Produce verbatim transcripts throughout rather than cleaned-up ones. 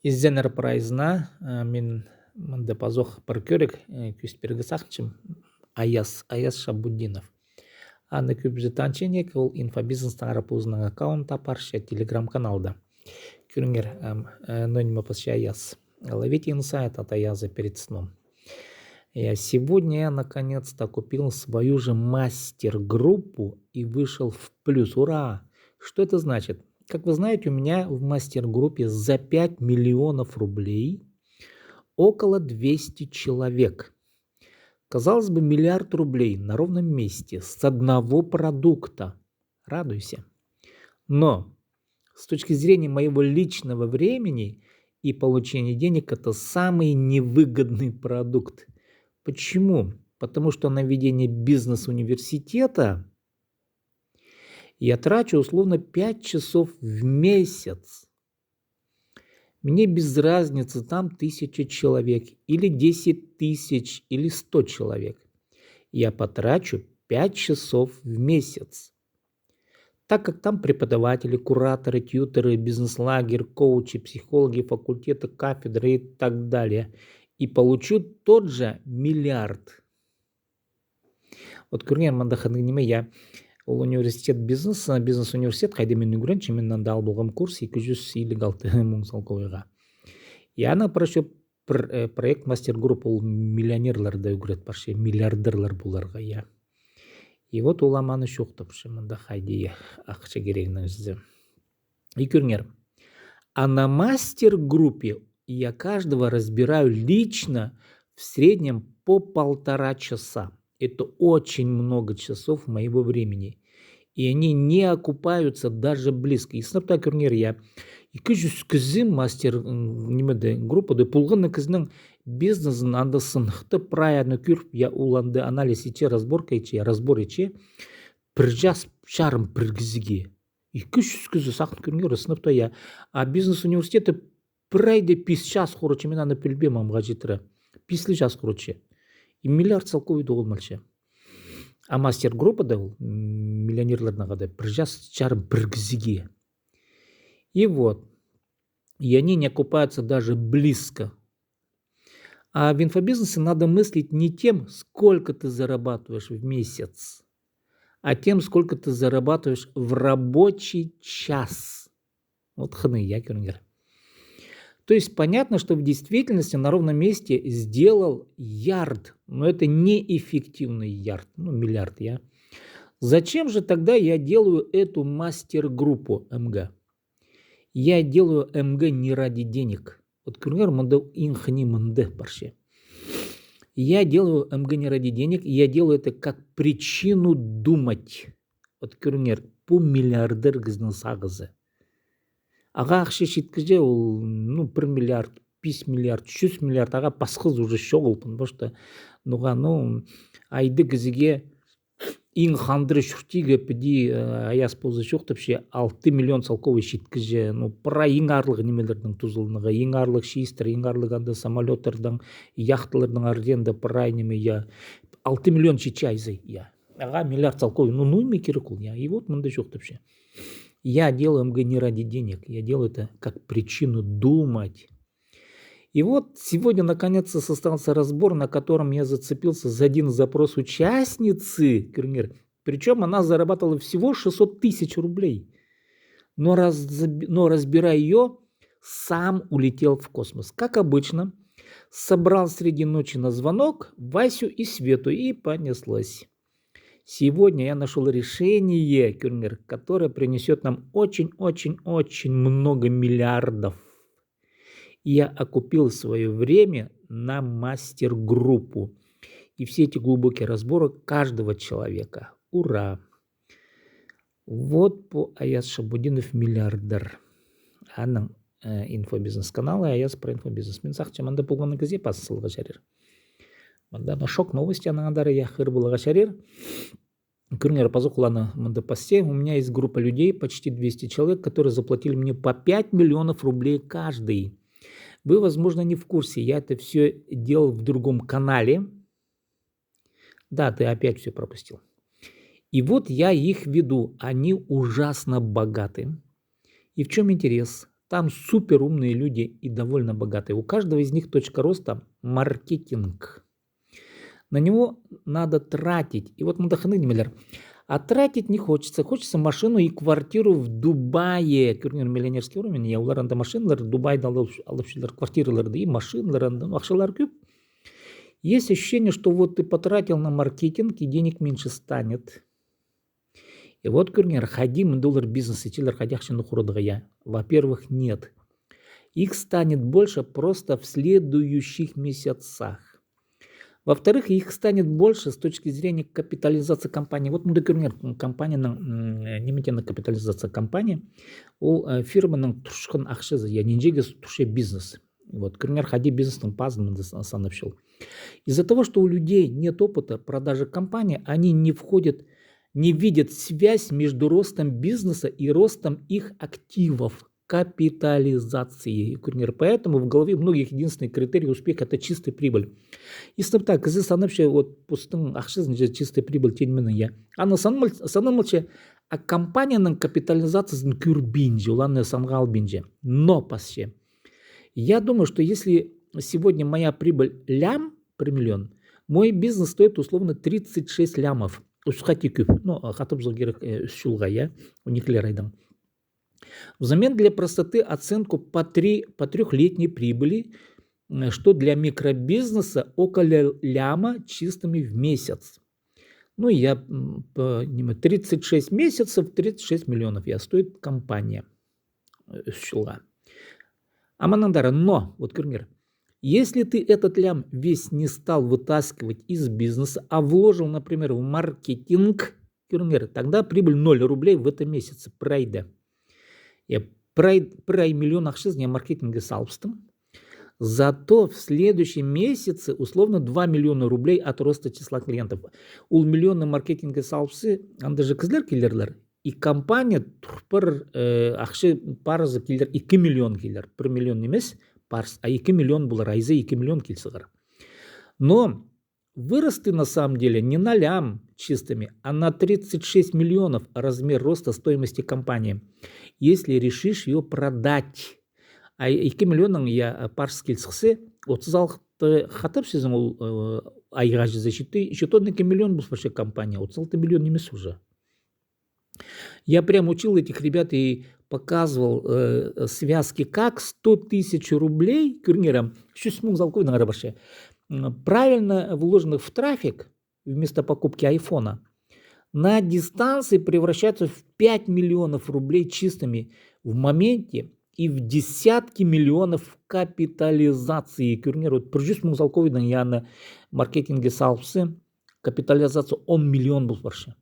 Изеннер прайзына, э, мин мында пазох пір кӧріг, э, кӧзіт пирерге сағынчам. Аяз, Аяз Шабутдинов. Аны кӧбізі танча ниме, ол инфобизнестің арапозының аккаунтында парча, телеграм-каналда. Кӧріңер, ам, э, ну, ниме пасча Аяз. Ловите инсайт от Аяза перед сном. Я сегодня я наконец-то купил свою же мастер-группу и вышел в плюс. Ура! Что это значит? Как вы знаете, у меня в мастер-группе за пять миллионов рублей около двести человек. Казалось бы, миллиард рублей на ровном месте с одного продукта. Радуйся. Но с точки зрения моего личного времени и получения денег, это самый невыгодный продукт. Почему? Потому что на ведение бизнес-университета я трачу условно пять часов в месяц. Мне без разницы, там тысяча человек, или десять тысяч, или сто человек. Я потрачу пять часов в месяц. Так как там преподаватели, кураторы, тьюторы, бизнес-лагерь, коучи, психологи, факультеты, кафедры и так далее. И получу тот же миллиард. Вот кӧріңер, мында хынығ ниме, я. Ол университет бизнес, бизнес-университет, хайда мин ӱгренчем, мин анда ал полғам курс ікі чӱс илиг алты муң салковайға. Я, ана прочо пір, э, проект мастер-группа, ол миллионерлерді ӱгрет парча, миллиардерлер поларға, я. И вот ол ам аны чоохтапча, мында хайди, я, ахча кирегінің чізе. И кӧріңер. А на мастер-группе я каждого разбираю лично в среднем по полтора часа. Это очень много часов моего времени. И они не окупаются даже близко. И сынап таа кӧріңер, я. Ікі чӱс кізі мастер, м, нимеде, группада полған на кізінің бизнезін анда сыныхтап, прай аны кӧріп, я, ол анда анализ итче, разборка итче, разбор итче. Пір час чарым пір кізіге. Ікі чӱс кізі, сағын кӧріңер, сынап таа, я. А бизнес-университетте пір айда пис час, короче, мин аны пілбеем, амға читіре. Пис ле час, короче. И миллиард салковай тоғынмалча. А мастер-группада ол, м, миллионерлернің хада пір час чарым пір кізіге. И вот. И они не окупаются даже близко. А в инфобизнесе надо мыслить не тем, сколько ты зарабатываешь в месяц, а тем, сколько ты зарабатываешь в рабочий час. Вот хынығ, я, кӧріңер. То есть понятно, что в действительности на ровном месте сделал ярд, но это неэффективный ярд, ну, миллиард, я. Зачем же тогда я делаю эту мастер-группу МГ? Я делаю МГ не ради денег. Вот кӧріңер, мында иң хынығ мында парча. Я делаю МГ не ради денег, я делаю это как причину думать. Вот кӧріңер, пу миллиардер кізінің сағызы. Ағаа ахча читкізе, ол, ну, пір миллиард, пис миллиард, чӱс миллиард, ағаа пасхазы уже чоғыл, потому что, ну, ға, ну, айда кізіге иң хандыра чуртирға піди, э, Аяз позы чоохтапча, алты миллион салковай читкізе, ну, прай иң аарлығ нимелернің тузаланарға, иң аарлығ чиистер, иң аарлығ анда самолёттарның, яхталарның аренда, прай ниме, я, алты миллион читче айзы, я. Ағаа миллиард салковай, ну, ну, ниме кирек ол, я. И вот мында чоохтапча. Я делаю МГ не ради денег, я делаю это как причину думать. И вот сегодня наконец-то состоялся разбор, на котором я зацепился за один запрос участницы, кӧріңер. Причём она зарабатывала всего шестьсот тысяч рублей. Но, раз-, но разбирая её, сам улетел в космос. Как обычно, собрал среди ночи на звонок Васю и Свету, и понеслось. Сегодня я нашёл решение, кӧріңер, которое принесёт нам очень-очень-очень много миллиардов. Я окупил своё время на мастер-группу. И все эти глубокие разборы каждого человека. Ура! Вот пу Аяз Шабутдинов миллиардер. Аның, э, инфобизнес каналы, Аяз про инфобизнес. Мин сағынчам, мында полған на кізее пас саларға чарир. Мында на шок новости анаң андар, я, хығыр поларға чарир. Кӧріңер, пазох ол аны мында пасча. У меня есть группа людей, почти двести человек, которые заплатили мне по пять миллионов рублей каждый. Вы, возможно, не в курсе, я это всё делал в другом канале. Да, ты опять всё пропустил. И вот я их веду, они ужасно богаты. И в чём интерес? там супер умные люди и довольно богатые. У каждого из них точка роста — маркетинг. На него надо тратить. И вот мында хынығ нимелер. А тратить не хочется. Хочется машину и квартиру в Дубае. Кӧріңер, миллионерский уровень. Я, олар анда машиналар, Дубайда алып, алып чӧрлер квартираларды и машиналар анда. Ну, ахчалар кӧп. Есть ощущение, что вот ты потратил на маркетинг, и денег меньше станет. И вот кӧріңер, хайди мында олар бизнес итчелер, хайди ахчаны хурадарға, я. Во-первых, нет. Их станет больше просто в следующих месяцах. Во-вторых, их станет больше с точки зрения капитализации компании. Вот мында кӧріңер, компанияның, м, ниме теені капитализация компании, ол, э, фирманың турчатхан ахчазы, я, нинҷе кізі турча бизнес. Вот кӧріңер, хайди бизнестің пазын мында са-, санап чӧр. Из-за того, что у людей нет опыта продажи компании, они не входят, не видят связь между ростом бизнеса и ростом их активов, капитализации. Кӧріңер, поэтому в голове многих единственный критерий успеха — это чистая прибыль. Если так, кізі санапча, вот, постың ахчазын же чистая прибыль теен мин, я. Аны санамал-, санамалча, а компанияның капитализациязын кӧрбинче, оларны санға албинча. Но пасча. Я думаю, что если сегодня моя прибыль лям, пір миллион, мой бизнес стоит условно тридцать шесть лямов. Усха тикіп, ну, хатап чыхарға кирек, э, ӱс чылға, я, он ікілер айдаң. Взамен для простоты оценку по три, по трёхлетней прибыли, м, что для микробизнеса около ляма чистыми в месяц. Ну, я, м, по, ниме, тридцать шесть месяцев, тридцать шесть миллионов, я, стоит компания, э, ӱс чылға. Аманаңдары, но, вот кӧріңер, если ты этот лям весь не стал вытаскивать из бизнеса, а вложил, например, в маркетинг, кӧріңер, тогда прибыль ноль рублей в этом месяце, пір айда. Я, пір ай, пір ай миллион ахчазын я маркетингке салыбыстым. Зато в следующем месяце условно два миллиона рублей от роста числа клиентов. Ол миллионны маркетингке салыбысча, анда же кізілер килерлер. И компания турып пар, э, ахча парызы килер, ікі миллион килер. Пір миллион нимес, парыс, а ікі миллион полар, айзы ікі миллион кил сығар. Но вырасти на самом деле не на лям чистыми, а на тридцать шесть миллионов размер роста стоимости компании, если решишь её продать. А ікі миллионнаң, я, парыс кил сыхса, отыс алты хатап сізің ол, э, айға чізе читі, читі он ікі миллион пол парча компания, отыс алты миллион нимес уже. Я прям учил этих ребят и показывал, э, связки, как сто тысяч рублей, кӧріңер, ам, чӱс муң салковайдаң ары парча, м, правильно вложенных в трафик вместо покупки айфона на дистанции превращаются в пять миллионов рублей чистыми в моменте и в десятки миллионов капитализации. Кӧріңер, вот пір чӱс муң салковайдаң я аны маркетингке салыбысса, капитализация он миллион пол парча.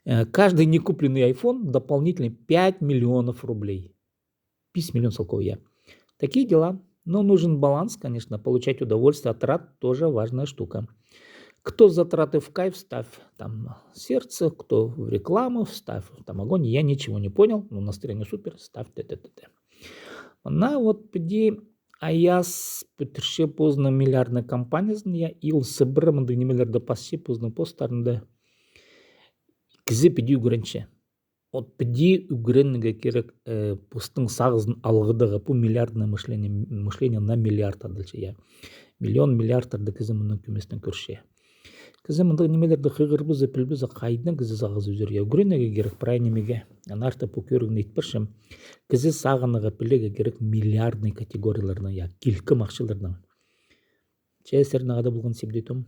Э, каждый некупленный айфон дополнительный пять миллионов рублей. Пис миллион салковай, я. Такие дела. Но нужен баланс, конечно, получать удовольствие от трат — тоже важная штука. Кто затраты в кайф, ставь там сердце, кто в рекламу, ставь там огонь. Я ничего не понял, но настроение супер, ставь т-т-т-т. Мына вот піди Аяс пӱдірче позының миллиардный компаниязын, я, и ол сыбыра мындағ нимелерді пасча позының посттарында. Кізі піди ӱгренче. Вот піди ӱгренерге кирек, э, постың сағызын алғыдарға, пу миллиардное мышление, мышление на миллиард адалча, я. Миллион, миллиардтарды кізі мыннаң кӧместең кӧрче. Кізі мындағ нимелерді хығырбаза, пілбезең, хайдаң кізі сағызы ӱзер, я. Ӱгренерге кирек прай нимеге. Аннаңар пу кӧрігні ит парчам. Кізі сағынарға пілерге кирек миллиардный категорияларның, я, килкім ахчаларның. Че сірернең хада полған Сибдей Том.